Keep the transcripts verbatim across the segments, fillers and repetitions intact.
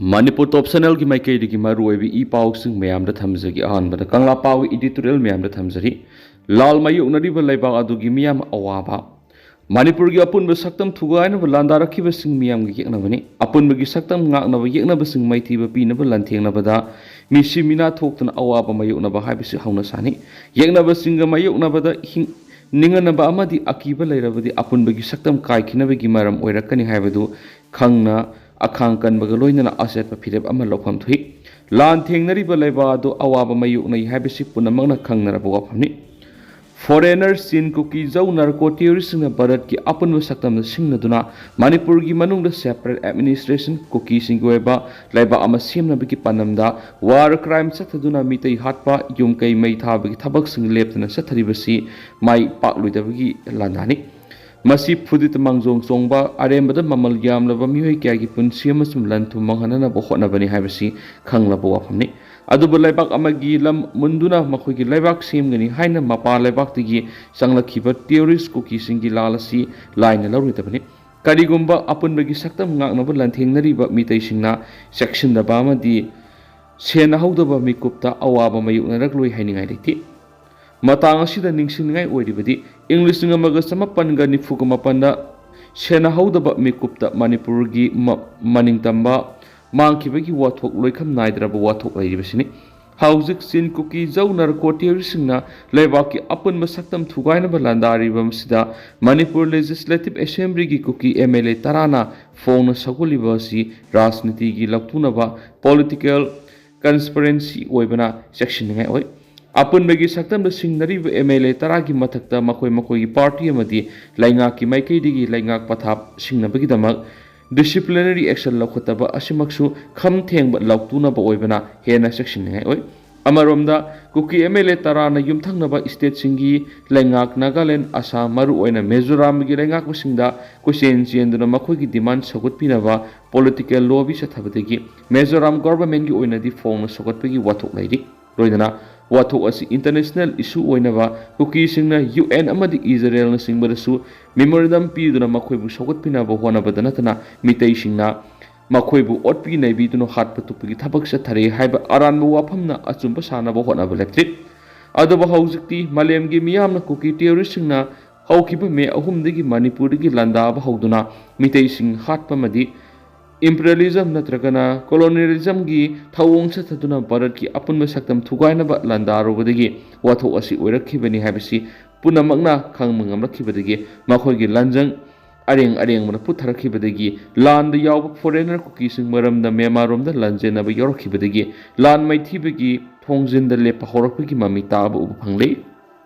ꯃꯅꯤꯄꯨꯔ ꯇꯣꯞ ꯆꯦꯅꯦꯜꯒꯤ ꯃꯥꯏꯀꯩꯗꯒꯤ ꯃꯔꯨꯑꯣꯏꯕ ꯏ ꯄꯥꯎꯁꯤꯡ ꯃꯌꯥꯝꯗ ꯊꯝꯖꯒꯦ꯫ ꯑꯍꯥꯟꯕꯗ ꯀꯪꯂꯥ ꯄꯥꯎꯒꯤ ꯏꯗꯤꯇꯣꯔꯤꯌꯦꯜ ꯃꯌꯥꯝꯗ ꯊꯝꯖꯔꯤ꯫ ꯂꯥꯜ ꯃꯥꯌꯣꯛꯅꯔꯤꯕ ꯂꯩꯕꯥꯛ ꯑꯗꯨꯒꯤ ꯃꯤꯌꯥꯝ ꯑꯋꯥꯕ꯫ ꯃꯅꯤꯄꯨꯔꯒꯤ ꯑꯄꯨꯟꯕ ꯁꯛꯇꯝ ꯊꯨꯒꯥꯏꯅꯕ ꯂꯥꯟꯗꯥꯔꯛꯈꯤꯕꯁꯤꯡ ꯃꯤꯌꯥꯝꯒꯤ ꯌꯦꯛꯅꯕꯅꯤ꯫ ꯑꯄꯨꯟꯕꯒꯤ ꯁꯛꯇꯝ ꯉꯥꯛꯅꯕ ꯌꯦꯛꯅꯕꯁꯤꯡ ꯃꯥꯏꯊꯤꯕ ꯄꯤꯅꯕ ꯂꯥꯟꯊꯦꯡꯅꯕꯗ ꯃꯤꯁꯤ ꯃꯤꯅꯥ ꯊꯣꯛꯇꯨꯅ ꯑꯋꯥꯕ ꯃꯥꯌꯣꯛꯅꯕ ꯍꯥꯏꯕꯁꯤ ꯍꯧꯅꯁꯥꯅꯤ꯫ ꯌꯦꯛꯅꯕꯁꯤꯡꯒ ꯃꯥꯌꯣꯛꯅꯕꯗ ꯍꯤꯡ-, ꯅꯤꯡꯍꯟꯅꯕ ꯑꯃꯗꯤ ꯑꯀꯤꯕ ꯂꯩꯔꯕꯗꯤ ꯑꯄꯨꯟꯕꯒꯤ ꯁꯛꯇꯝ ꯀꯥꯏꯈꯤꯅꯕꯒꯤ ꯃꯔꯝ ꯑꯣꯏꯔꯛꯀꯅꯤ ꯍꯥꯏꯕꯗꯨ ꯈꯪꯅ ꯑꯈꯥꯡ ꯀꯟꯕꯒ ꯂꯣꯏꯅꯅ ꯑꯆꯦꯠꯄ ꯐꯤꯔꯦꯞ ꯑꯃ ꯂꯧꯐꯝ ꯊꯣꯛꯏ꯫ ꯂꯥꯟ ꯊꯦꯡꯅꯔꯤꯕ ꯂꯩꯕꯥꯛ ꯑꯗꯨ ꯑꯋꯥꯕ ꯃꯥꯌꯣꯛꯅꯩ ꯍꯥꯏꯕꯁꯤ ꯄꯨꯝꯅꯃꯛꯅ ꯈꯪꯅꯔꯕ ꯋꯥꯐꯝꯅꯤ꯫ Foreigner ꯆꯤꯟ ꯀꯨꯀꯤ ꯖꯧ ꯅꯥꯔꯀꯣ ꯇꯦꯔꯣꯔꯤꯁꯁꯤꯡꯅ ꯚꯥꯔꯠꯀꯤ ꯑꯄꯨꯟꯕ ꯁꯛꯇꯝꯗ ꯁꯤꯡꯅꯗꯨꯅ ꯃꯅꯤꯄꯨꯔꯒꯤ ꯃꯅꯨꯡꯗ separate administration, ꯀꯨꯀꯤꯁꯤꯡꯒꯤ ꯑꯣꯏꯕ ꯂꯩꯕꯥꯛ ꯑꯃ ꯁꯦꯝꯅꯕꯒꯤ ꯄꯥꯟꯗꯝꯗ war crime ꯆꯠꯊꯗꯨꯅ ꯃꯤꯇꯩ ꯍꯥꯠꯄ, ꯌꯨꯝ ꯀꯩ ꯃꯩ ꯊꯥꯕꯒꯤ ꯊꯕꯛꯁꯤꯡ ꯂꯦꯞꯇꯅ ꯆꯠꯊꯔꯤꯕꯁꯤ ꯃꯥꯏ ꯄꯥꯛꯂꯣꯏꯗꯕꯒꯤ ꯂꯥꯟꯗꯥꯅꯤ꯫ ꯃꯁꯤ ꯐꯨꯗꯤꯠꯇ ꯃꯥꯡꯖꯣꯡ ꯆꯣꯡꯕ, ꯑꯔꯦꯝꯕꯗ ꯃꯃꯜ ꯌꯥꯝꯂꯕ ꯃꯤꯑꯣꯏ ꯀꯌꯥꯒꯤ ꯄꯨꯟꯁꯤ ꯑꯃꯁꯨꯡ ꯂꯟ ꯊꯨꯝ ꯃꯥꯡꯍꯟꯅꯅꯕ ꯍꯣꯠꯅꯕꯅꯤ ꯍꯥꯏꯕꯁꯤ ꯈꯪꯂꯕ ꯋꯥꯐꯝꯅꯤ꯫ ꯑꯗꯨꯕꯨ ꯂꯩꯕꯥꯛ ꯑꯃꯒꯤ ꯂꯝ ꯃꯨꯟꯗꯨꯅ ꯃꯈꯣꯏꯒꯤ ꯂꯩꯕꯥꯛ ꯁꯦꯝꯒꯅꯤ ꯍꯥꯏꯅ ꯃꯄꯥꯟ ꯂꯩꯕꯥꯛꯇꯒꯤ ꯆꯪꯂꯛꯈꯤꯕ ꯇꯦꯔꯣꯔꯤꯁ ꯀꯨꯀꯤꯁꯤꯡꯒꯤ ꯂꯥꯜ ꯑꯁꯤ ꯂꯥꯏꯅ ꯂꯧꯔꯣꯏꯗꯕꯅꯤ꯫ ꯀꯔꯤꯒꯨꯝꯕ ꯑꯄꯨꯟꯕꯒꯤ ꯁꯛꯇꯝ ꯉꯥꯛꯅꯕ ꯂꯥꯟꯊꯦꯡꯅꯔꯤꯕ ꯃꯤꯇꯩꯁꯤꯡꯅ ꯆꯦꯛꯁꯤꯟꯗꯕ ꯑꯃꯗꯤ ꯁꯦꯟꯅꯍꯧꯗꯕ ꯃꯤꯀꯨꯞꯇ ꯑꯋꯥꯕ ꯃꯥꯌꯣꯛꯅꯔꯛꯂꯣꯏ ꯍꯥꯏꯅꯤꯡꯉꯥꯏ ꯂꯩꯇꯦ꯫ ꯃꯇꯥꯡ ꯑꯁꯤꯗ ꯅꯤꯡꯁꯤꯡꯅꯤꯡꯉꯥꯏ ꯑꯣꯏꯔꯤꯕꯗꯤ, ꯏꯪ ꯂꯤꯁꯤꯡ ꯑꯃꯒ ꯆꯃꯥꯄꯟꯒ ꯅꯤꯐꯨꯒ ꯃꯥꯄꯟꯗ ꯁꯦꯟꯅꯍꯧꯗꯕ ꯃꯤꯀꯨꯞꯇ ꯃꯅꯤꯄꯨꯔꯒꯤ ꯃ-, ꯃꯅꯤꯡꯇꯝꯕ ꯃꯥꯡꯈꯤꯕꯒꯤ ꯋꯥꯊꯣꯛ ꯂꯣꯏꯈꯝ ꯅꯥꯏꯗ꯭ꯔꯕ ꯋꯥꯊꯣꯛ ꯂꯩꯔꯤꯕꯁꯤꯅꯤ꯫ ꯍꯧꯖꯤꯛ ꯆꯤꯟ ꯀꯨꯀꯤ ꯖꯧ ꯅꯥꯔꯀꯣ ꯇꯦꯔꯣꯔꯤꯁꯁꯤꯡꯅ ꯂꯩꯕꯥꯛꯀꯤ ꯑꯄꯨꯟꯕ ꯁꯛꯇꯝ ꯊꯨꯒꯥꯏꯅꯕ ꯂꯥꯟꯗꯥꯔꯤꯕ ꯑꯁꯤꯗ ꯃꯅꯤꯄꯨꯔ Legislative Assemblyꯒꯤ ꯀꯨꯀꯤ MLA ꯇꯔꯥꯅ ꯐꯣꯡꯅ ꯁꯧꯒꯠꯂꯤꯕ ꯑꯁꯤ ꯔꯥꯖꯅꯤꯇꯤꯒꯤ ꯂꯧꯇꯨꯅꯕ, political conspiracy ꯑꯣꯏꯕꯅ ꯆꯦꯛꯁꯤꯟꯅꯤꯡꯉꯥꯏ ꯑꯣꯏ꯫ ꯑꯄꯨꯟꯕꯒꯤ ꯁꯛꯇꯝꯗ ꯁꯤꯡꯅꯔꯤꯕ MLA ꯇꯔꯥꯒꯤ ꯃꯊꯛꯇ ꯃꯈꯣꯏ ꯃꯈꯣꯏꯒꯤ party ꯑꯃꯗꯤ ꯂꯩꯉꯥꯛꯀꯤ ꯃꯥꯏꯀꯩꯗꯒꯤ ꯂꯩꯉꯥꯛ ꯄꯊꯥꯞ ꯁꯤꯡꯅꯕꯒꯤꯗꯃꯛ disciplinary action ꯂꯧꯈꯠꯇꯕ ꯑꯁꯤꯃꯛꯁꯨ ꯈꯝ ꯊꯦꯡꯕ ꯂꯧꯇꯨꯅꯕ ꯑꯣꯏꯕꯅ ꯍꯦꯟꯅ ꯆꯦꯛꯁꯤꯟꯅꯤꯡꯉꯥꯏ ꯑꯣꯏ꯫ ꯑꯃꯔꯣꯝꯗ, ꯀꯨꯀꯤ MLA ꯇꯔꯥꯅ ꯌꯨꯝꯊꯪꯅꯕ stateꯁꯤꯡꯒꯤ ꯂꯩꯉꯥꯛ ꯅꯥꯒꯥꯂꯦꯟ, ꯑꯁꯥꯝ, ꯃꯔꯨꯑꯣꯏꯅ ꯃꯤꯖꯣꯔꯥꯝꯒꯤ ꯂꯩꯉꯥꯛꯄꯁꯤꯡꯗ ꯀꯣꯏꯆꯦꯟ ꯆꯦꯟꯗꯨꯅ ꯃꯈꯣꯏꯒꯤ demand ꯁꯧꯒꯠꯄꯤꯅꯕ political lobby ꯆꯠꯊꯕꯗꯒꯤ ꯃꯤꯖꯣꯔꯥꯝ governmentꯀꯤ ꯑꯣꯏꯅꯗꯤ ꯐꯣꯡꯅ ꯁꯧꯒꯠꯄꯒꯤ ꯋꯥꯊꯣꯛ ꯂꯩꯔꯤ꯫ ꯂꯣꯏꯅꯅ ꯋꯥꯊꯣꯛ ꯑꯁꯤ international issue ꯑꯣꯏꯅꯕ ꯀꯨꯀꯤꯁꯤꯡꯅ UN ꯑꯃꯗꯤ ꯏꯖꯔꯦꯜꯅꯆꯤꯡꯕꯗꯁꯨ memorandum ꯄꯤꯗꯨꯅ ꯃꯈꯣꯏꯕꯨ ꯁꯧꯒꯠꯄꯤꯅꯕ ꯍꯣꯠꯅꯕꯗ ꯅꯠꯇꯅ ꯃꯤꯇꯩꯁꯤꯡꯅ ꯃꯈꯣꯏꯕꯨ ꯑꯣꯠꯄꯤ ꯅꯩꯕꯤꯗꯨꯅ ꯍꯥꯠꯄ ꯇꯨꯞꯄꯒꯤ ꯊꯕꯛ ꯆꯠꯊꯔꯤ ꯍꯥꯏꯕ ꯑꯔꯥꯟꯕ ꯋꯥꯐꯝꯅ ꯑꯆꯨꯝꯕ ꯁꯥꯅꯕ ꯍꯣꯠꯅꯕ ꯂꯦꯞꯇ꯭ꯔꯤ꯫ ꯑꯗꯨꯕꯨ ꯍꯧꯖꯤꯛꯇꯤ ꯃꯥꯂꯦꯝꯒꯤ ꯃꯤꯌꯥꯝꯅ ꯀꯨꯀꯤ ꯇꯦꯔꯣꯔꯤꯁꯁꯤꯡꯅ ꯍꯧꯈꯤꯕ ꯃꯦ ꯑꯍꯨꯝꯗꯒꯤ ꯃꯅꯤꯄꯨꯔꯗꯒꯤ ꯂꯥꯟꯗꯥꯕ ꯍꯧꯗꯨꯅ ꯃꯤꯇꯩꯁꯤꯡ ꯍꯥꯠꯄ ꯑꯃꯗꯤ imperialism ꯅꯠꯇ꯭ꯔꯒꯅ colonialism ꯒꯤ ꯊꯧꯑꯣꯡ ꯆꯠꯊꯗꯨꯅ ꯚꯥꯔꯠꯀꯤ ꯑꯄꯨꯟꯕ ꯁꯛꯇꯝ ꯊꯨꯒꯥꯏꯅꯕ ꯂꯥꯟꯗꯥꯔꯨꯕꯗꯒꯤ ꯋꯥꯊꯣꯛ ꯑꯁꯤ ꯑꯣꯏꯔꯛꯈꯤꯕꯅꯤ ꯍꯥꯏꯕꯁꯤ ꯄꯨꯝꯅꯃꯛꯅ ꯈꯪꯕ ꯉꯝꯂꯛꯈꯤꯕꯗꯒꯤ ꯃꯈꯣꯏꯒꯤ ꯂꯥꯟꯖꯪ ꯑꯔꯦꯡ ꯑꯔꯦꯡꯕꯅ ꯄꯨꯊꯔꯛꯈꯤꯕꯗꯒꯤ ꯂꯥꯟꯗ ꯌꯥꯎꯕ foreigner ꯀꯨꯀꯤꯁꯤꯡ ꯃꯔꯝꯗ ꯃ꯭ꯌꯥꯟꯃꯥꯔꯔꯣꯝꯗ ꯂꯥꯟꯖꯦꯟꯅꯕ ꯌꯥꯎꯔꯛꯈꯤꯕꯗꯒꯤ ꯂꯥꯟ ꯃꯥꯏꯊꯤꯕꯒꯤ ꯊꯣꯡꯖꯤꯟꯗ ꯂꯦꯞꯄ ꯍꯧꯔꯛꯄꯒꯤ ꯃꯃꯤ ꯇꯥꯕ ꯎꯕ ꯐꯪꯂꯦ꯫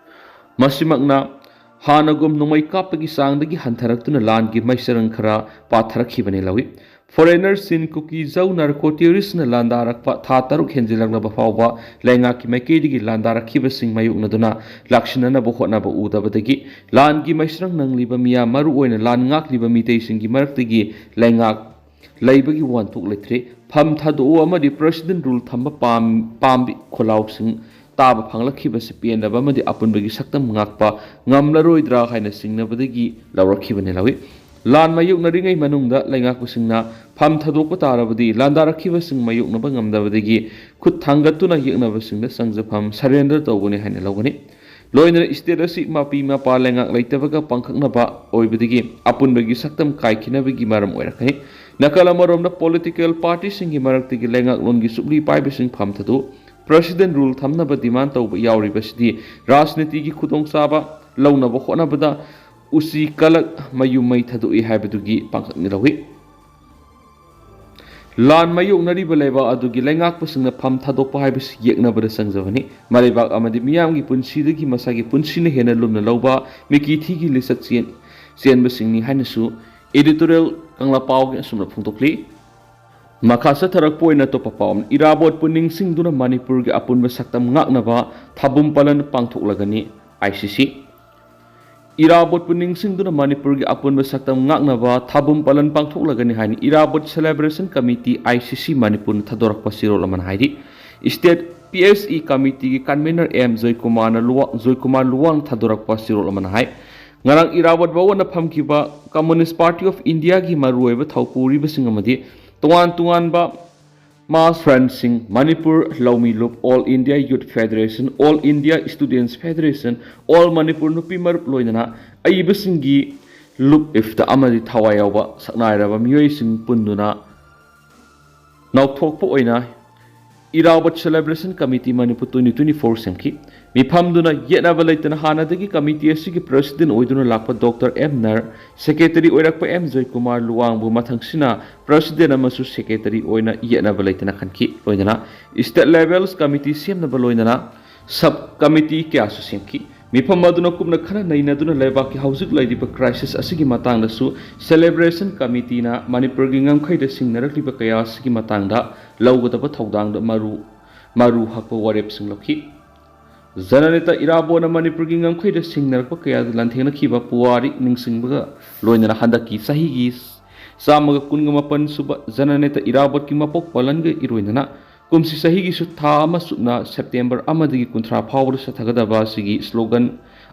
ꯃꯁꯤꯃꯛꯅ ꯍꯥꯟꯅꯒꯨꯝ ꯅꯣꯡꯃꯩ ꯀꯥꯞꯄꯒꯤ ꯆꯥꯡꯗꯒꯤ ꯍꯟꯊꯔꯛꯇꯨꯅ ꯂꯥꯟꯒꯤ ꯃꯩꯆꯔꯪ ꯈꯔ ꯄꯥꯊꯔꯛꯈꯤꯕꯅꯤ ꯂꯧꯏ꯫ Foreigner ꯁꯤꯟ ꯀꯨꯀꯤ ꯖꯧ narco terrorist ꯅ ꯂꯥꯟꯗꯥꯔꯛꯄ ꯊꯥ ꯇꯔꯨꯛ ꯍꯦꯟꯖꯤꯜꯂꯛꯂꯕ ꯐꯥꯎꯕ ꯂꯩꯉꯥꯛꯀꯤ ꯃꯥꯏꯀꯩꯗꯒꯤ ꯂꯥꯟꯗꯥꯔꯛꯈꯤꯕꯁꯤꯡ ꯃꯥꯌꯣꯛꯅꯗꯨꯅ ꯂꯥꯛꯁꯤꯟꯅꯅꯕ ꯍꯣꯠꯅꯕ ꯎꯗꯕꯗꯒꯤ ꯂꯥꯟꯒꯤ ꯃꯩꯆꯔꯪ ꯅꯪꯂꯤꯕ ꯃꯤꯌꯥꯝ, ꯃꯔꯨꯑꯣꯏꯅ ꯂꯥꯟ ꯉꯥꯛꯂꯤꯕ ꯃꯤꯇꯩꯁꯤꯡꯒꯤ ꯃꯔꯛꯇꯒꯤ ꯂꯩꯉꯥꯛ ꯂꯩꯕꯒꯤ ꯋꯥꯍꯟꯊꯣꯛ ꯂꯩꯇ꯭ꯔꯦ꯫ ꯐꯝ ꯊꯥꯗꯣꯛꯎ ꯑꯃꯗꯤ President rule ꯊꯝꯕ ꯄꯥꯝ-, ꯄꯥꯝꯕꯤ ꯈꯣꯜꯂꯥꯎꯁꯤꯡ ꯇꯥꯕ ꯐꯪꯂꯛꯈꯤꯕꯁꯤ ꯄꯦꯟꯗꯕ ꯑꯃꯗꯤ ꯑꯄꯨꯟꯕꯒꯤ ꯁꯛꯇꯝ ꯉꯥꯛꯄ ꯉꯝꯂꯔꯣꯏꯗ꯭ꯔꯥ ꯍꯥꯏꯅ ꯆꯤꯡꯅꯕꯗꯒꯤ ꯂꯧꯔꯛꯈꯤꯕꯅꯤ ꯂꯧꯏ꯫ ꯂꯥꯟ ꯃꯥꯌꯣꯛꯅꯔꯤꯉꯩ ꯃꯅꯨꯡꯗ ꯂꯩꯉꯥꯛꯄꯁꯤꯡꯅ ꯐꯝ ꯊꯥꯗꯣꯛꯄ ꯇꯥꯔꯕꯗꯤ ꯂꯥꯟꯗꯥꯔꯛꯈꯤꯕꯁꯤꯡ ꯃꯥꯌꯣꯛꯅꯕ ꯉꯝꯗꯕꯗꯒꯤ ꯈꯨꯠ ꯊꯥꯡꯒꯠꯇꯨꯅ ꯌꯦꯛꯅꯕꯁꯤꯡꯗ ꯆꯪꯖꯐꯝ surrender ꯇꯧꯒꯅꯤ ꯍꯥꯏꯅ ꯂꯧꯒꯅꯤ꯫ ꯂꯣꯏꯅꯅ state ꯑꯁꯤ ꯃꯄꯤ ꯃꯄꯥ ꯂꯩꯉꯥꯛ ꯂꯩꯇꯕꯒ ꯄꯥꯡꯈꯛꯅꯕ ꯑꯣꯏꯕꯗꯒꯤ ꯑꯄꯨꯟꯕꯒꯤ ꯁꯛꯇꯝ ꯀꯥꯏꯈꯤꯅꯕꯒꯤ ꯃꯔꯝ ꯑꯣꯏꯔꯛꯀꯅꯤ꯫ ꯅꯥꯀꯜ ꯑꯃꯔꯣꯝꯗ political party ꯁꯤꯡꯒꯤ ꯃꯔꯛꯇꯒꯤ ꯂꯩꯉꯥꯛꯂꯣꯟꯒꯤ ꯆꯨꯞꯂꯤ ꯄꯥꯏꯕꯁꯤꯡ ꯐꯝ ꯊꯥꯗꯣꯛ President rule ꯊꯝꯅꯕ demand ꯇꯧꯕ ꯌꯥꯎꯔꯤꯕꯁꯤꯗꯤ ꯔꯥꯖꯅꯤꯇꯤꯒꯤ ꯈꯨꯗꯣꯡꯆꯥꯕ ꯂꯧꯅꯕ ꯍꯣꯠꯅꯕꯗ ꯎꯆꯤ ꯀꯂꯛ ꯃꯌꯨꯝ ꯃꯩ ꯊꯥꯗꯣꯛꯏ ꯍꯥꯏꯕꯗꯨꯒꯤ ꯄꯥꯡꯈꯛꯅꯤ ꯂꯧꯏ꯫ ꯂꯥꯟ ꯃꯥꯌꯣꯛꯅꯔꯤꯕ ꯂꯩꯕꯥꯛ ꯑꯗꯨꯒꯤ ꯂꯩꯉꯥꯛꯄꯁꯤꯡꯅ ꯐꯝ ꯊꯥꯗꯣꯛꯄ ꯍꯥꯏꯕꯁꯤ ꯌꯦꯛꯅꯕꯗ ꯆꯪꯖꯕꯅꯤ꯫ ꯃꯔꯩꯕꯥꯛ ꯑꯃꯗꯤ ꯃꯤꯌꯥꯝꯒꯤ ꯄꯨꯟꯁꯤꯗꯒꯤ ꯃꯁꯥꯒꯤ ꯄꯨꯟꯁꯤꯅ ꯍꯦꯟꯅ ꯂꯨꯝꯅ ꯂꯧꯕ ꯃꯤꯀꯤ ꯊꯤꯒꯤ ꯂꯤꯆꯠ ꯆꯦꯟ-, ꯆꯦꯟꯕꯁꯤꯡꯅꯤ ꯍꯥꯏꯅꯁꯨ editorial ꯀꯪꯂꯥ ꯄꯥꯎꯒꯤ ꯑꯁꯨꯝꯅ ꯐꯣꯡꯗꯣꯛꯂꯤ꯫ ꯃꯈꯥ ꯆꯠꯊꯔꯛꯄ ꯑꯣꯏꯅ ꯑꯇꯣꯞꯄ ꯄꯥꯎ ꯑꯃ, ꯏꯔꯥꯕꯣꯠꯄꯨ ꯅꯤꯡꯁꯤꯡꯗꯨꯅ ꯃꯅꯤꯄꯨꯔꯒꯤ ꯑꯄꯨꯟꯕ ꯁꯛꯇꯝ ꯉꯥꯛꯅꯕ ꯊꯥꯕꯨꯝ ꯄꯥꯂꯟ ꯄꯥꯡꯊꯣꯛꯂꯒꯅꯤ, I C C꯫ ꯏꯔꯥꯕꯣꯠꯄꯨ ꯅꯤꯡꯁꯤꯡꯗꯨꯅ ꯃꯅꯤꯄꯨꯔꯒꯤ ꯑꯄꯨꯟꯕ ꯁꯛꯇꯝ ꯉꯥꯛꯅꯕ ꯊꯥꯕꯨꯝ ꯄꯥꯂꯟ ꯄꯥꯡꯊꯣꯛꯂꯒꯅꯤ ꯍꯥꯏꯅ ꯏꯔꯥꯕꯣꯠ Celebration Committee, I C C, ꯃꯅꯤꯄꯨꯔꯅ ꯊꯥꯗꯣꯔꯛꯄ ꯆꯦꯔꯣꯜ ꯑꯃꯅ ꯍꯥꯏꯔꯤ꯫ State P S E Committee ꯒꯤ convener M ꯖꯣꯏꯀꯨꯃꯥꯔꯅ ꯂꯨꯋꯥ-, ꯖꯣꯏꯀꯨꯃꯥꯔ ꯂꯨꯋꯥꯡꯅ ꯊꯥꯗꯣꯔꯛꯄ ꯆꯦꯔꯣꯜ ꯑꯃꯅ ꯍꯥꯏ, ꯉꯔꯥꯡ ꯏꯔꯥꯕꯣꯠ ꯚꯋꯟꯗ ꯐꯝꯈꯤꯕ Communist Party of India ꯒꯤ ꯃꯔꯨꯑꯣꯏꯕ ꯊꯧꯄꯨꯔꯤꯕꯁꯤꯡ ꯑꯃꯗꯤ ꯇꯣꯉꯥꯟ ꯇꯣꯉꯥꯟꯕ ꯃꯥꯁ ꯐ꯭ꯔꯟꯁꯤꯡ, ꯃꯅꯤꯄꯨꯔ ꯂꯧꯃꯤ ꯂꯨꯞ, All India Youth Federation, All India Students Federation, All Manipur ꯅꯨꯄꯤ ꯃꯔꯨꯞ ꯂꯣꯏꯅꯅ ꯑꯏꯕꯁꯤꯡꯒꯤ ꯂꯨꯞ ꯏꯐꯇ ꯑꯃꯗꯤ ꯊꯋꯥꯏ ꯌꯥꯎꯕ ꯁꯛꯅꯥꯏꯔꯕ ꯃꯤꯑꯣꯏꯁꯤꯡ ꯄꯨꯟꯗꯨꯅ ꯅꯧꯊꯣꯛꯄ ꯑꯣꯏꯅ ꯏꯔꯥꯕꯣꯠ Celebration Committee Manipur twenty twenty-four ꯁꯦꯝꯈꯤ꯫ ꯃꯤꯐꯝꯗꯨꯅ ꯌꯦꯠꯅꯕ ꯂꯩꯇꯅ ꯍꯥꯟꯅꯗꯒꯤ ꯀꯃꯤꯇꯤ ꯑꯁꯤꯒꯤ ꯄ꯭ꯔꯦꯁꯤꯗꯦꯟ ꯑꯣꯏꯗꯨꯅ ꯂꯥꯛꯄ ꯗꯣꯛꯇꯔ ꯑꯦꯝ ꯅꯔ, ꯁꯦꯀ꯭ꯔꯦꯇꯔꯤ ꯑꯣꯏꯔꯛꯄ ꯑꯦꯝ ꯖꯣꯏꯀꯨꯃꯥꯔ ꯂꯨꯋꯥꯡꯕꯨ ꯃꯊꯪꯁꯤꯅ ꯄ꯭ꯔꯦꯁꯤꯗꯦꯟ ꯑꯃꯁꯨꯡ ꯁꯦꯀ꯭ꯔꯦꯇꯔꯤ ꯑꯣꯏꯅ ꯌꯦꯠꯅꯕ ꯂꯩꯇꯅ ꯈꯟꯈꯤ꯫ ꯂꯣꯏꯅꯅ ꯁ꯭ꯇꯦꯠ ꯂꯦꯚꯦꯜꯁ ꯀꯃꯤꯇꯤ ꯁꯦꯝꯅꯕ ꯂꯣꯏꯅꯅ ꯁꯕ ꯀꯃꯤꯇꯤ ꯀꯌꯥꯁꯨ ꯁꯦꯝꯈꯤ꯫ ꯃꯤꯐꯝ ꯑꯗꯨꯅ ꯀꯨꯞꯅ ꯈꯟꯅ ꯅꯩꯅꯗꯨꯅ ꯂꯩꯕꯥꯛꯀꯤ ꯍꯧꯖꯤꯛ ꯂꯩꯔꯤꯕ ꯀ꯭ꯔꯥꯏꯁꯤꯁ ꯑꯁꯤꯒꯤ ꯃꯇꯥꯡꯗꯁꯨ ꯁꯦꯂꯦꯕ꯭ꯔꯦꯁꯟ ꯀꯃꯤꯇꯤꯅ ꯃꯅꯤꯄꯨꯔꯒꯤ ꯉꯝꯈꯩꯗ ꯁꯤꯡꯅꯔꯛꯂꯤꯕ ꯀꯌꯥ ꯑꯁꯤꯒꯤ ꯃꯇꯥꯡꯗ ꯂꯧꯒꯗꯕ ꯊꯧꯗꯥꯡꯗ ꯃꯔꯨ ꯃꯔꯨ ꯍꯛꯄ ꯋꯥꯔꯦꯞꯁꯤꯡ ꯂꯧꯈꯤ꯫ ꯖꯅꯅꯦꯇꯥ ꯏꯔꯥꯕꯣꯠꯅ ꯃꯅꯤꯄꯨꯔꯒꯤ ꯉꯝꯈꯩꯗ ꯁꯤꯡꯅꯔꯛꯄ ꯀꯌꯥꯗ ꯂꯥꯟꯊꯦꯡꯅꯈꯤꯕ ꯄꯨꯋꯥꯔꯤ ꯅꯤꯡꯁꯤꯡꯕꯒ ꯂꯣꯏꯅꯅ ꯍꯟꯗꯛꯀꯤ ꯆꯍꯤꯒꯤ ꯆꯥꯝꯃꯒ ꯀꯨꯟꯒ ꯃꯥꯄꯟ ꯁꯨꯕ ꯖꯅꯅꯦꯇꯥ ꯏꯔꯥꯕꯣꯠꯀꯤ ꯃꯄꯣꯛ ꯄꯥꯂꯟꯒ ꯏꯔꯣꯏꯅꯅ ꯀꯨꯝꯁꯤ ꯆꯍꯤꯒꯤꯁꯨ ꯊꯥ ꯑꯃ ꯆꯨꯞꯅ ꯁꯦꯞꯇꯦꯝꯕꯔ ꯑꯃꯗꯒꯤ ꯀꯨꯟꯊ꯭ꯔꯥ ꯐꯥꯎꯕꯗ ꯆꯠꯊꯒꯗꯕ ꯑꯁꯤꯒꯤ ꯁ꯭ꯂꯣꯒꯟ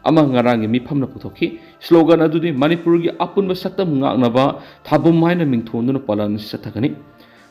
ꯑꯃ ꯉꯔꯥꯡꯒꯤ ꯃꯤꯐꯝꯅ ꯄꯨꯊꯣꯛꯈꯤ꯫ ꯁ꯭ꯂꯣꯒꯟ ꯑꯗꯨꯗꯤ ꯃꯅꯤꯄꯨꯔꯒꯤ ꯑꯄꯨꯟꯕ ꯁꯛꯇꯝ ꯉꯥꯛꯅꯕ ꯊꯥꯕꯨꯝ ꯍꯥꯏꯅ ꯃꯤꯡꯊꯣꯟꯗꯨꯅ ꯄꯥꯂꯟ ꯑꯁꯤ ꯆꯠꯊꯒꯅꯤ꯫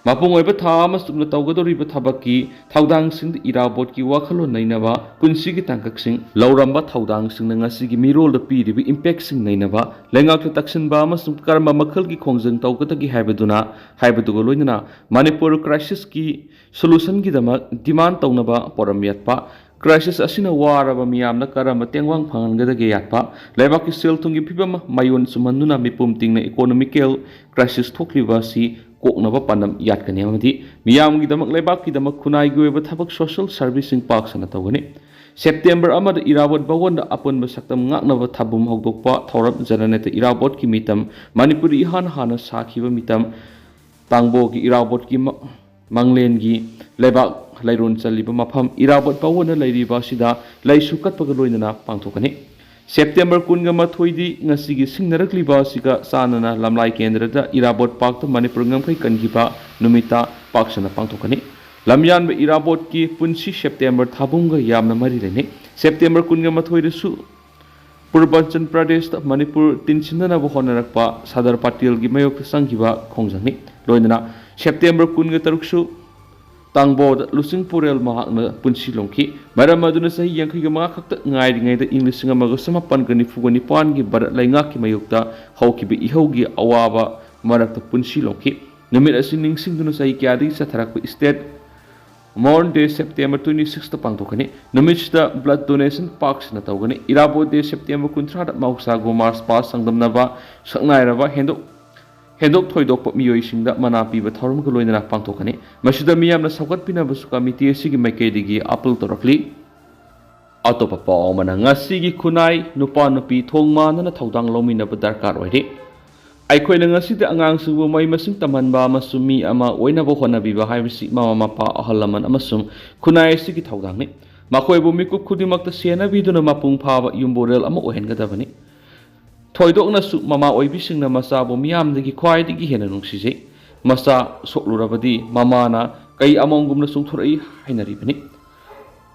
ꯃꯄꯨꯡ ꯑꯣꯏꯕ ꯊꯥ ꯑꯃ ꯆꯨꯞꯅ ꯇꯧꯒꯗꯧꯔꯤꯕ ꯊꯕꯛꯀꯤ ꯊꯧꯗꯥꯡꯁꯤꯡꯗ ꯏꯔꯥꯕꯣꯠꯀꯤ ꯋꯥꯈꯜꯂꯣꯟ ꯅꯩꯅꯕ, ꯄꯨꯟꯁꯤꯒꯤ ꯇꯥꯡꯀꯛꯁꯤꯡ, ꯂꯧꯔꯝꯕ ꯊꯧꯗꯥꯡꯁꯤꯡꯅ ꯉꯁꯤꯒꯤ ꯃꯤꯔꯣꯜꯗ ꯄꯤꯔꯤꯕ ꯏꯝꯄꯦꯛꯁꯤꯡ ꯅꯩꯅꯕ, ꯂꯩꯉꯥꯛꯇ ꯇꯛꯁꯤꯟꯕ ꯑꯃꯁꯨꯡ ꯀꯔꯝꯕ ꯃꯈꯜꯒꯤ ꯈꯣꯡꯖꯪ ꯇꯧꯒꯗꯒꯦ ꯍꯥꯏꯕꯗꯨꯅ ꯍꯥꯏꯕꯗꯨꯒ ꯂꯣꯏꯅꯅ ꯃꯅꯤꯄꯨꯔ ꯀ꯭ꯔꯥꯏꯁꯤꯁꯀꯤ ꯁꯣꯂꯨꯁꯟꯒꯤꯗꯃꯛ ꯗꯤꯃꯥꯟ ꯇꯧꯅꯕ ꯄꯣꯔꯝ ꯌꯥꯠꯄ, ꯀ꯭ꯔꯥꯏꯁꯤꯁ ꯑꯁꯤꯅ ꯋꯥꯔꯕ ꯃꯤꯌꯥꯝꯗ ꯀꯔꯝꯕ ꯇꯦꯡꯕꯥꯡ ꯐꯪꯍꯟꯒꯗꯒꯦ ꯌꯥꯠꯄ, ꯂꯩꯕꯥꯛꯀꯤ ꯁꯦꯜ ꯊꯨꯝꯒꯤ ꯐꯤꯕꯝ ꯃꯌꯣꯟ ꯆꯨꯝꯍꯟꯗꯨꯅ ꯃꯤꯄꯨꯝ ꯇꯤꯡꯅ ꯏꯀꯣꯅꯣꯃꯤꯀꯦꯜ ꯀ꯭ꯔꯥꯏꯁꯤꯁ ꯊꯣꯛꯂꯤꯕ ꯑꯁꯤ ꯀꯣꯛꯅꯕ ꯄꯥꯟꯗꯝ ꯌꯥꯠꯀꯅꯤ ꯑꯃꯗꯤ ꯃꯤꯌꯥꯝꯒꯤꯗꯃꯛ ꯂꯩꯕꯥꯛꯀꯤꯗꯃꯛ ꯈꯨꯟꯅꯥꯏꯒꯤ ꯑꯣꯏꯕ ꯊꯕꯛ ꯁꯣꯁꯤꯌꯦꯜ ꯁꯔꯚꯤꯁꯁꯤꯡ ꯄꯥꯛ ꯁꯟꯅ ꯇꯧꯒꯅꯤ꯫ ꯁꯦꯞꯇꯦꯝꯕꯔ ꯑꯃꯗ ꯏꯔꯥꯕꯣꯠ ꯚꯋꯟꯗ ꯑꯄꯨꯟꯕ ꯁꯛꯇꯝ ꯉꯥꯛꯅꯕ ꯊꯥꯕꯨꯝ ꯍꯧꯗꯣꯛꯄ ꯊꯧꯔꯝ ꯖꯅꯅꯦꯇꯥ ꯏꯔꯥꯕꯣꯠꯀꯤ ꯃꯤꯇꯝ ꯃꯅꯤꯄꯨꯔꯗ ꯏꯍꯥꯟ ꯍꯥꯟꯅ ꯁꯥꯈꯤꯕ ꯃꯤꯇꯝ ꯇꯥꯡꯕꯣꯒꯤ ꯏꯔꯥꯕꯣꯠꯀꯤ ꯃ-, ꯃꯪꯂꯦꯟꯒꯤ ꯂꯩꯕꯥꯛ ꯂꯩꯔꯣꯟ ꯆꯜꯂꯤꯕ ꯃꯐꯝ ꯏꯔꯥꯕꯣꯠ ꯚꯋꯟꯗ ꯂꯩꯔꯤꯕ ꯑꯁꯤꯗ ꯂꯩꯁꯨ ꯀꯠꯄꯒ ꯂꯣꯏꯅꯅ ꯄꯥꯡꯊꯣꯛꯀꯅꯤ꯫ ꯁꯦꯞꯇꯦꯝꯕꯔ ꯀꯨꯟꯒ ꯃꯥꯊꯣꯏꯗꯤ ꯉꯁꯤꯒꯤ ꯁꯤꯡꯅꯔꯛꯂꯤꯕ ꯑꯁꯤꯒ ꯆꯥꯟꯅꯅ ꯂꯝꯂꯥꯏ ꯀꯦꯟꯗ꯭ꯔꯗ ꯏꯔꯥꯕꯣꯠ ꯄꯥꯛꯇ ꯃꯅꯤꯄꯨꯔ ꯉꯝꯈꯩ ꯀꯟꯈꯤꯕ ꯅꯨꯃꯤꯠꯇ ꯄꯥꯛ ꯁꯟꯅ ꯄꯥꯡꯊꯣꯛꯀꯅꯤ꯫ ꯂꯝꯌꯥꯟꯕ ꯏꯔꯥꯕꯣꯠꯀꯤ ꯄꯨꯟꯁꯤ ꯁꯦꯞꯇꯦꯝꯕꯔ ꯊꯥꯕꯨꯝꯒ ꯌꯥꯝꯅ ꯃꯔꯤ ꯂꯩꯅꯩ꯫ ꯁꯦꯞꯇꯦꯝꯕꯔ ꯀꯨꯟꯒ ꯃꯥꯊꯣꯏꯗꯁꯨ ꯄꯨꯔꯕꯥꯟꯆꯜ ꯄ꯭ꯔꯗꯦꯁꯇ ꯃꯅꯤꯄꯨꯔ ꯇꯤꯟꯁꯤꯟꯅꯅꯕ ꯍꯣꯠꯅꯔꯛꯄ ꯁꯔꯗꯥꯔ ꯄꯇꯦꯜꯒꯤ ꯃꯥꯌꯣꯛꯇ ꯆꯪꯈꯤꯕ ꯈꯣꯡꯖꯪꯅꯤ꯫ ꯂꯣꯏꯅꯅ ꯁꯦꯞꯇꯦꯝꯕꯔ ꯀꯨꯟꯒ ꯇꯔꯨꯛꯁꯨ ꯇꯥꯡꯕꯣꯗ ꯂꯨꯆꯤꯡꯄꯨꯔꯦꯜ ꯃꯍꯥꯛꯅ ꯄꯨꯟꯁꯤ ꯂꯣꯡꯈꯤ꯫ ꯃꯔꯝ ꯑꯗꯨꯅ ꯆꯍꯤ ꯌꯥꯡꯈꯩꯒ ꯃꯉꯥ ꯈꯛꯇ ꯉꯥꯏꯔꯤꯉꯩꯗ ꯏꯪ ꯂꯤꯁꯤꯡ ꯑꯃꯒ ꯆꯃꯥꯄꯟꯒ ꯅꯤꯐꯨꯒ ꯅꯤꯄꯥꯟꯒꯤ ꯚꯥꯔꯠ ꯂꯩꯉꯥꯛꯀꯤ ꯃꯥꯌꯣꯛꯇ ꯍꯧꯈꯤꯕ ꯏꯍꯧꯒꯤ ꯑꯋꯥꯕ ꯃꯔꯛꯇ ꯄꯨꯟꯁꯤ ꯂꯣꯡꯈꯤ꯫ ꯅꯨꯃꯤꯠ ꯑꯁꯤ ꯅꯤꯡꯁꯤꯡꯗꯨꯅ ꯆꯍꯤ ꯀꯌꯥꯗꯒꯤ ꯆꯠꯊꯔꯛꯄ State Mourn Day September twenty sixꯇ ꯄꯥꯡꯊꯣꯛꯀꯅꯤ꯫ ꯅꯨꯃꯤꯠꯁꯤꯗ blood donation ꯄꯥꯛ ꯁꯟꯅ ꯇꯧꯒꯅꯤ꯫ ꯏꯔꯥꯕꯣꯠ Day September ꯀꯨꯟꯊ꯭ꯔꯥꯗ ꯃꯍꯧꯁꯥꯒꯨꯝ march past ꯆꯥꯡꯗꯝꯅꯕ ꯁꯛꯅꯥꯏꯔꯕ ꯍꯦꯟꯗꯣꯛ ꯍꯦꯟꯗꯣꯛ ꯊꯣꯏꯗꯣꯛꯄ ꯃꯤꯑꯣꯏꯁꯤꯡꯗ ꯃꯅꯥ ꯄꯤꯕ ꯊꯧꯔꯝꯒ ꯂꯣꯏꯅꯅ ꯄꯥꯡꯊꯣꯛꯀꯅꯤ꯫ ꯃꯁꯤꯗ ꯃꯤꯌꯥꯝꯅ ꯁꯧꯒꯠꯄꯤꯅꯕꯁꯨ committee ꯑꯁꯤꯒꯤ ꯃꯥꯏꯀꯩꯗꯒꯤ appeal ꯇꯧꯔꯛꯂꯤ꯫ ꯑꯇꯣꯞꯄ ꯄꯥꯎ ꯑꯃꯅ, ꯉꯁꯤꯒꯤ ꯈꯨꯟꯅꯥꯏ ꯅꯨꯄꯥ ꯅꯨꯄꯤ ꯊꯣꯡ ꯃꯥꯟꯅꯅ ꯊꯧꯗꯥꯡ ꯂꯧꯃꯤꯟꯅꯕ ꯗꯔꯀꯥꯔ ꯑꯣꯏꯔꯤ꯫ ꯑꯩꯈꯣꯏꯅ ꯉꯁꯤꯗꯤ ꯑꯉꯥꯡꯁꯤꯡꯕꯨ ꯃꯍꯩ ꯃꯁꯤꯡ ꯇꯝꯍꯟꯕ ꯑꯃꯁꯨꯡ ꯃꯤ ꯑꯃ ꯑꯣꯏꯅꯕ ꯍꯣꯠꯅꯕꯤꯕ ꯍꯥꯏꯕꯁꯤ ꯃꯃꯥ ꯃꯄꯥ, ꯑꯍꯜ ꯂꯃꯟ ꯑꯃꯁꯨꯡ ꯈꯨꯟꯅꯥꯏ ꯑꯁꯤꯒꯤ ꯊꯧꯗꯥꯡꯅꯤ꯫ ꯃꯈꯣꯏꯕꯨ ꯃꯤꯀꯨꯞ ꯈꯨꯗꯤꯡꯃꯛꯇ ꯁꯦꯟꯅꯕꯤꯗꯨꯅ ꯃꯄꯨꯡ ꯐꯥꯕ ꯌꯨꯝꯕꯨꯔꯦꯜ ꯑꯃ ꯑꯣꯏꯍꯟꯒꯗꯕꯅꯤ꯫ ꯊꯣꯏꯗꯣꯛꯅꯁꯨ ꯃꯃꯥ ꯑꯣꯏꯕꯤꯁꯤꯡꯅ ꯃꯆꯥꯕꯨ ꯃꯤꯌꯥꯝꯗꯒꯤ ꯈ꯭ꯋꯥꯏꯗꯒꯤ ꯍꯦꯟꯅ ꯅꯨꯡꯁꯤꯖꯩ꯫ ꯃꯆꯥ ꯁꯣꯛꯂꯨꯔꯕꯗꯤ ꯃꯃꯥꯅ ꯀꯩ ꯑꯃꯣꯝꯒꯨꯝꯅ ꯆꯣꯡꯊꯣꯔꯛꯏ ꯍꯥꯏꯅꯔꯤꯕꯅꯤ꯫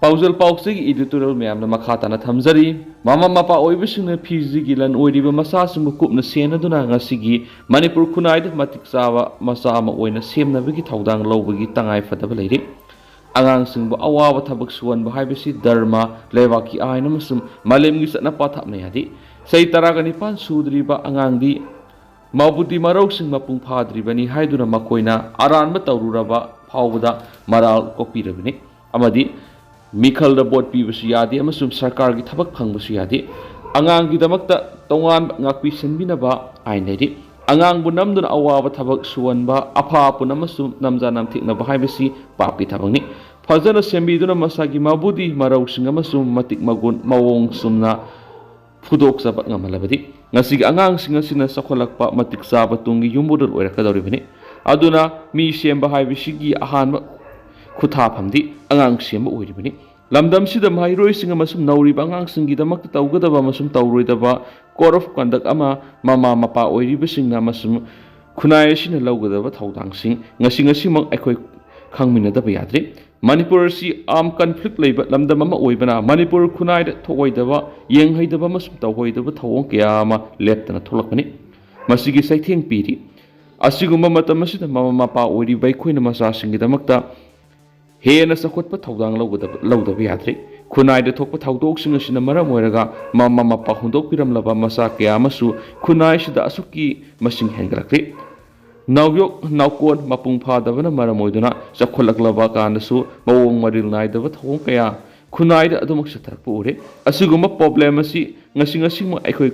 ꯄꯥꯎꯖꯦꯜ ꯄꯥꯎꯆꯦꯒꯤ editorial ꯃꯌꯥꯝꯅ ꯃꯈꯥ ꯇꯥꯅ ꯊꯝꯖꯔꯤ꯫ ꯃꯃꯥ ꯃꯄꯥ ꯑꯣꯏꯕꯁꯤꯡꯅ ꯐꯤꯖꯤꯒꯤ ꯂꯟ ꯑꯣꯏꯔꯤꯕ ꯃꯆꯥꯁꯤꯡꯕꯨ ꯀꯨꯞꯅ ꯁꯦꯟꯅꯗꯨꯅ ꯉꯁꯤꯒꯤ ꯃꯅꯤꯄꯨꯔ ꯈꯨꯟꯅꯥꯏꯗ ꯃꯇꯤꯛ ꯆꯥꯕ ꯃꯆꯥ ꯑꯃ ꯑꯣꯏꯅ ꯁꯦꯝꯅꯕꯒꯤ ꯊꯧꯗꯥꯡ ꯂꯧꯕꯒꯤ ꯇꯉꯥꯏ ꯐꯗꯕ ꯂꯩꯔꯤ꯫ ꯑꯉꯥꯡꯁꯤꯡꯕꯨ ꯑꯋꯥꯕ ꯊꯕꯛ ꯁꯨꯍꯟꯕ ꯍꯥꯏꯕꯁꯤ ꯙꯔꯃ, ꯂꯩꯕꯥꯛꯀꯤ ꯑꯥꯏꯟ ꯑꯃꯁꯨꯡ ꯃꯥꯂꯦꯝꯒꯤ ꯆꯠꯅ ꯄꯊꯥꯞꯅ ꯌꯥꯗꯦ꯫ ꯆꯍꯤ ꯇꯔꯥꯒ ꯅꯤꯄꯥꯟ ꯁꯨꯗ꯭ꯔꯤꯕ ꯑꯉꯥꯡꯗꯤ ꯃꯕꯨꯗꯤ ꯃꯔꯧꯁꯤꯡ ꯃꯄꯨꯡ ꯐꯥꯗ꯭ꯔꯤꯕꯅꯤ ꯍꯥꯏꯗꯨꯅ ꯃꯈꯣꯏꯅ ꯑꯔꯥꯟꯕ ꯇꯧꯔꯨꯔꯕ ꯐꯥꯎꯕꯗ ꯃꯔꯥꯜ ꯀꯣꯛꯄꯤꯔꯕꯅꯤ ꯑꯃꯗꯤ ꯃꯤꯈꯜꯗ ꯚꯣꯠ ꯄꯤꯕꯁꯨ ꯌꯥꯗꯦ ꯑꯃꯁꯨꯡ ꯁꯔꯀꯥꯔꯒꯤ ꯊꯕꯛ ꯐꯪꯕꯁꯨ ꯌꯥꯗꯦ꯫ ꯑꯉꯥꯡꯒꯤꯗꯃꯛꯇ ꯇꯣꯉꯥꯟꯕ ꯉꯥꯛꯄꯤ ꯁꯦꯟꯕꯤꯅꯕ ꯑꯥꯏꯟ ꯂꯩꯔꯤ꯫ ꯑꯉꯥꯡꯕꯨ ꯅꯝꯗꯨꯅ ꯑꯋꯥꯕ ꯊꯕꯛ ꯁꯨꯍꯟꯕ, ꯑꯐꯥ ꯑꯄꯨꯟ ꯑꯃꯁꯨꯡ ꯅꯝꯖꯥ ꯅꯝꯊꯦꯛꯅꯕ ꯍꯥꯏꯕꯁꯤ ꯄꯥꯞꯀꯤ ꯊꯕꯛꯅꯤ꯫ ꯐꯖꯅ ꯁꯦꯝꯕꯤꯗꯨꯅ ꯃꯁꯥꯒꯤ ꯃꯕꯨꯗꯤ ꯃꯔꯧꯁꯤꯡ ꯑꯃꯁꯨꯡ ꯃꯇꯤꯛ ꯃꯒꯨꯟ ꯃꯑꯣꯡ ꯆꯨꯝꯅ ꯐꯨꯗꯣꯛꯆꯕ ꯉꯝꯍꯜꯂꯕꯗꯤ ꯉꯁꯤꯒꯤ ꯑꯉꯥꯡꯁꯤꯡ ꯑꯁꯤꯅ ꯆꯥꯎꯈꯠꯂꯛꯄ ꯃꯇꯤꯛ ꯆꯥꯕ ꯇꯨꯡꯒꯤ ꯌꯨꯝꯕꯨꯔꯦꯜ ꯑꯣꯏꯔꯛꯀꯗꯧꯔꯤꯕꯅꯤ꯫ ꯑꯗꯨꯅ ꯃꯤ ꯁꯦꯝꯕ ꯍꯥꯏꯕꯁꯤꯒꯤ ꯑꯍꯥꯟꯕ ꯈꯨꯊꯥꯐꯝꯗꯤ ꯑꯉꯥꯡ ꯁꯦꯝꯕ ꯑꯣꯏꯔꯤꯕꯅꯤ꯫ ꯂꯝꯗꯝꯁꯤꯗ ꯃꯍꯩꯔꯣꯏꯁꯤꯡ ꯑꯃꯁꯨꯡ ꯅꯧꯔꯤꯕ ꯑꯉꯥꯡꯁꯤꯡꯒꯤꯗꯃꯛꯇ ꯇꯧꯒꯗꯕ ꯑꯃꯁꯨꯡ ꯇꯧꯔꯣꯏꯗꯕ code of conduct ꯑꯃ ꯃꯃꯥ ꯃꯄꯥ ꯑꯣꯏꯔꯤꯕꯁꯤꯡꯅ ꯑꯃꯁꯨꯡ ꯈꯨꯟꯅꯥꯏ ꯑꯁꯤꯅ ꯂꯧꯒꯗꯕ ꯊꯧꯗꯥꯡꯁꯤꯡ ꯉꯁꯤ ꯉꯁꯤꯃꯛ ꯑꯩꯈꯣꯏ ꯈꯪꯃꯤꯟꯅꯗꯕ ꯌꯥꯗ꯭ꯔꯤ꯫ ꯃꯅꯤꯄꯨꯔ ꯑꯁꯤ armed conflict ꯂꯩꯕ ꯂꯝꯗꯝ ꯑꯃ ꯑꯣꯏꯕꯅ ꯃꯅꯤꯄꯨꯔ ꯈꯨꯟꯅꯥꯏꯗ ꯊꯣꯛꯑꯣꯏꯗꯕ, ꯌꯦꯡꯍꯩꯗꯕ ꯑꯃꯁꯨꯡ ꯇꯧꯍꯩꯗꯕ ꯊꯧꯑꯣꯡ ꯀꯌꯥ ꯑꯃ ꯂꯦꯞꯇꯅ ꯊꯣꯛꯂꯛꯄꯅꯤ꯫ ꯃꯁꯤꯒꯤ ꯆꯩꯊꯦꯡ ꯄꯤꯔꯤ꯫ ꯑꯁꯤꯒꯨꯝꯕ ꯃꯇꯝ ꯑꯁꯤꯗ ꯃꯃꯥ ꯃꯄꯥ ꯑꯣꯏꯔꯤꯕ ꯑꯩꯈꯣꯏꯅ ꯃꯆꯥꯁꯤꯡꯒꯤꯗꯃꯛꯇ ꯍꯦꯟꯅ ꯆꯥꯎꯈꯠꯄ ꯊꯧꯗꯥꯡ ꯂꯧꯒꯗꯕ, ꯂꯧꯗꯕ ꯌꯥꯗ꯭ꯔꯤ꯫ ꯈꯨꯟꯅꯥꯏꯗ ꯊꯣꯛꯄ ꯊꯧꯗꯣꯛꯁꯤꯡ ꯑꯁꯤꯅ ꯃꯔꯝ ꯑꯣꯏꯔꯒ ꯃꯃꯥ ꯃꯄꯥ ꯍꯨꯟꯗꯣꯛꯄꯤꯔꯝꯂꯕ ꯃꯆꯥ ꯀꯌꯥ ꯑꯃꯁꯨ ꯈꯨꯟꯅꯥꯏꯁꯤꯗ ꯑꯁꯨꯛꯀꯤ ꯃꯁꯤꯡ ꯍꯦꯟꯒꯠꯂꯛꯂꯤ꯫ ꯅꯥꯎꯌꯣꯛ ꯅꯥꯎꯀꯣꯟ ꯃꯄꯨꯡ ꯐꯥꯗꯕꯅ ꯃꯔꯝ ꯑꯣꯏꯗꯨꯅ ꯆꯥꯎꯈꯠꯂꯛꯂꯕ ꯀꯥꯟꯗꯁꯨ ꯃꯑꯣꯡ ꯃꯔꯤꯜ ꯅꯥꯏꯗꯕ ꯊꯧꯑꯣꯡ ꯀꯌꯥ ꯈꯨꯟꯅꯥꯏꯗ ꯑꯗꯨꯃꯛ ꯆꯠꯊꯔꯛꯄ ꯎꯔꯦ꯫ ꯑꯁꯤꯒꯨꯝꯕ problem ꯑꯁꯤ ꯉꯁꯤ ꯉꯁꯤꯃꯛ ꯑꯩꯈꯣꯏ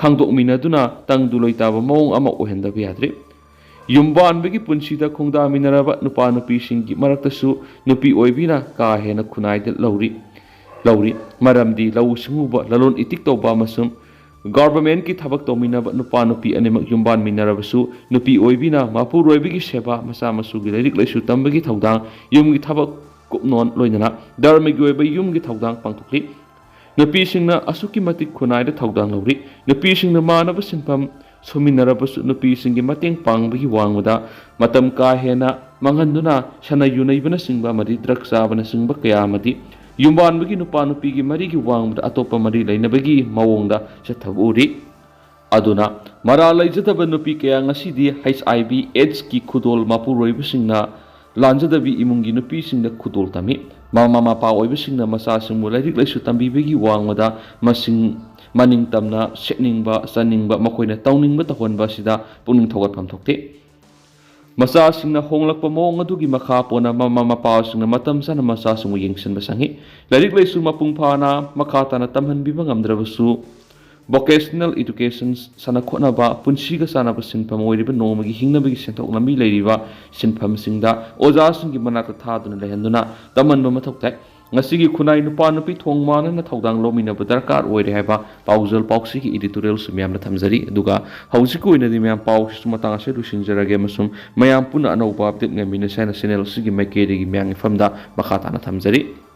ꯈꯪꯗꯣꯛꯃꯤꯟꯅꯗꯨꯅ ꯇꯪꯗꯨ ꯂꯩꯇꯥꯕ ꯃꯑꯣꯡ ꯑꯃ ꯑꯣꯏꯍꯟꯗꯕ ꯌꯥꯗ꯭ꯔꯤ꯫ ꯌꯨꯝꯕꯥꯟꯕꯒꯤ ꯄꯨꯟꯁꯤꯗ ꯈꯣꯡꯗꯥꯃꯤꯟꯅꯔꯕ ꯅꯨꯄꯥ ꯅꯨꯄꯤꯁꯤꯡꯒꯤ ꯃꯔꯛꯇꯁꯨ ꯅꯨꯄꯤ ꯑꯣꯏꯕꯤꯅ ꯀꯥ ꯍꯦꯟꯅ ꯈꯨꯟꯅꯥꯏꯗ ꯂꯧꯔꯤ, ꯂꯧꯔꯤ꯫ ꯃꯔꯝꯗꯤ ꯂꯧꯎ ꯁꯤꯡꯎꯕ, ꯂꯂꯣꯟ ꯏꯇꯤꯛ ꯇꯧꯕ ꯑꯃꯁꯨꯡ governmentꯀꯤ ꯊꯕꯛ ꯇꯧꯃꯤꯟꯅꯕ ꯅꯨꯄꯥ ꯅꯨꯄꯤ ꯑꯅꯤꯃꯛ ꯌꯨꯝꯕꯥꯟꯃꯤꯟꯅꯔꯕꯁꯨ ꯅꯨꯄꯤ ꯑꯣꯏꯕꯤꯅ ꯃꯄꯨꯔꯣꯏꯕꯒꯤ ꯁꯦꯕꯥ, ꯃꯆꯥ ꯃꯁꯨꯒꯤ ꯂꯥꯏꯔꯤꯛ ꯂꯥꯏꯁꯨ ꯇꯝꯕꯒꯤ ꯊꯧꯗꯥꯡ, ꯌꯨꯝꯒꯤ ꯊꯕꯛ ꯀꯨꯞꯅꯣꯟ ꯂꯣꯏꯅꯅ ꯙꯔꯃꯒꯤ ꯑꯣꯏꯕ ꯌꯨꯝꯒꯤ ꯊꯧꯗꯥꯡ ꯄꯥꯡꯊꯣꯛꯂꯤ꯫ ꯅꯨꯄꯤꯁꯤꯡꯅ ꯑꯁꯨꯛꯀꯤ ꯃꯇꯤꯛ ꯈꯨꯟꯅꯥꯏꯗ ꯊꯧꯗꯥꯡ ꯂꯧꯔꯤ꯫ ꯅꯨꯄꯤꯁꯤꯡꯅ ꯃꯥꯟꯅꯕ ꯁꯤꯟꯐꯝ ꯁꯨꯃꯤꯟꯅꯔꯕꯁꯨ ꯅꯨꯄꯤꯁꯤꯡꯒꯤ ꯃꯇꯦꯡ ꯄꯥꯡꯕꯒꯤ ꯋꯥꯡꯃꯗ ꯃꯇꯝ ꯀꯥ ꯍꯦꯟꯅ ꯃꯥꯡꯍꯟꯗꯨꯅ ꯁꯅꯥ ꯌꯨ ꯅꯩꯕꯅꯆꯤꯡꯕ ꯑꯃꯗꯤ drug ꯆꯥꯕꯅꯆꯤꯡꯕ ꯀꯌꯥ ꯑꯃꯗꯤ ꯌꯨꯝꯕꯥꯟꯕꯒꯤ ꯅꯨꯄꯥ ꯅꯨꯄꯤꯒꯤ ꯃꯔꯤꯒꯤ ꯋꯥꯡꯃꯗ ꯑꯇꯣꯞꯄ ꯃꯔꯤ ꯂꯩꯅꯕꯒꯤ ꯃꯑꯣꯡꯗ ꯆꯠꯊꯕ ꯎꯔꯤ꯫ ꯑꯗꯨꯅ ꯃꯔꯥꯜ ꯂꯩꯖꯗꯕ ꯅꯨꯄꯤ ꯀꯌꯥ ꯉꯁꯤꯗꯤ HIV AIDSꯀꯤ ꯈꯨꯗꯣꯜ ꯃꯄꯨꯔꯣꯏꯕꯁꯤꯡꯅ ꯂꯥꯟꯖꯗꯕꯤ ꯏꯃꯨꯡꯒꯤ ꯅꯨꯄꯤꯁꯤꯡꯗ ꯈꯨꯗꯣꯜ ꯇꯝꯃꯤ꯫ ꯃꯃꯥ ꯃꯄꯥ ꯑꯣꯏꯕꯁꯤꯡꯅ ꯃꯆꯥꯁꯤꯡꯕꯨ ꯂꯥꯏꯔꯤꯛ ꯂꯥꯏꯁꯨ ꯇꯝꯕꯤꯕꯒꯤ ꯋꯥꯡꯃꯗ ꯃꯁꯤꯡ ꯃꯅꯤꯡ ꯇꯝꯅ ꯁꯦꯠꯅꯤꯡꯕ, ꯆꯥꯅꯤꯡꯕ, ꯃꯈꯣꯏꯅ ꯇꯧꯅꯤꯡꯕ ꯇꯧꯍꯟꯕ ꯑꯁꯤꯗ ꯄꯨꯛꯅꯤꯡ ꯊꯧꯒꯠꯐꯝ ꯊꯣꯛꯇꯦ꯫ ꯃꯆꯥꯁꯤꯡꯅ ꯍꯣꯡꯂꯛꯄ ꯃꯑꯣꯡ ꯑꯗꯨꯒꯤ ꯃꯈꯥ ꯄꯣꯟꯅ ꯃꯃꯥ ꯃꯄꯥꯁꯤꯡꯅ ꯃꯇꯝ ꯆꯥꯅ ꯃꯆꯥꯁꯤꯡꯕꯨ ꯌꯦꯡꯁꯤꯟꯕ ꯆꯪꯏ꯫ ꯂꯥꯏꯔꯤꯛ ꯂꯥꯏꯁꯨ ꯃꯄꯨꯡ ꯐꯥꯅ ꯃꯈꯥ ꯇꯥꯅ ꯇꯝꯍꯟꯕꯤꯕ ꯉꯝꯗ꯭ꯔꯕꯁꯨ, vocational education, ꯁꯥꯟꯅ ꯈꯣꯠꯅꯕ, ꯄꯨꯟꯁꯤꯒ ꯆꯥꯟꯅꯕ ꯁꯤꯟꯐꯝ ꯑꯣꯏꯔꯤꯕ ꯅꯣꯡꯃꯒꯤ ꯍꯤꯡꯅꯕꯒꯤ ꯁꯦꯟꯊꯣꯛ ꯂꯝꯕꯤ ꯂꯩꯔꯤꯕ ꯁꯤꯟꯐꯝꯁꯤꯡꯗ ꯑꯣꯖꯥꯁꯤꯡꯒꯤ ꯃꯅꯥꯛꯇ ꯊꯥꯗꯨꯅ ꯂꯩꯍꯟꯗꯨꯅ ꯇꯝꯍꯟꯕ ꯃꯊꯧ ꯇꯥꯏ꯫ ꯉꯁꯤꯒꯤ ꯈꯨꯟꯅꯥꯏ ꯅꯨꯄꯥ ꯅꯨꯄꯤ ꯊꯣꯡ ꯃꯥꯟꯅꯅ ꯊꯧꯗꯥꯡ ꯂꯧꯃꯤꯟꯅꯕ ꯗꯔꯀꯥꯔ ꯑꯣꯏꯔꯦ ꯍꯥꯏꯕ ꯄꯥꯎꯖꯦꯜ ꯄꯥꯎꯁꯤꯒꯤ editorialꯁꯨ ꯃꯌꯥꯝꯅ ꯊꯝꯖꯔꯤ꯫ ꯑꯗꯨꯒ ꯍꯧꯖꯤꯛꯀꯤ ꯑꯣꯏꯅꯗꯤ ꯃꯌꯥꯝ ꯄꯥꯎꯁꯤꯁꯨ ꯃꯇꯥꯡ ꯑꯁꯤꯗ ꯂꯣꯏꯁꯤꯟꯖꯔꯒꯦ ꯑꯃꯁꯨꯡ ꯃꯌꯥꯝ ꯄꯨꯟꯅ ꯑꯅꯧꯕ update ꯉꯥꯏꯃꯤꯟꯅꯁꯦ ꯍꯥꯏꯅ channel ꯑꯁꯤꯒꯤ ꯃꯥꯏꯀꯩꯗꯒꯤ ꯃꯌꯥꯝꯒꯤ ꯃꯐꯝꯗ ꯃꯈꯥ ꯇꯥꯅ ꯊꯝꯖꯔꯤ꯫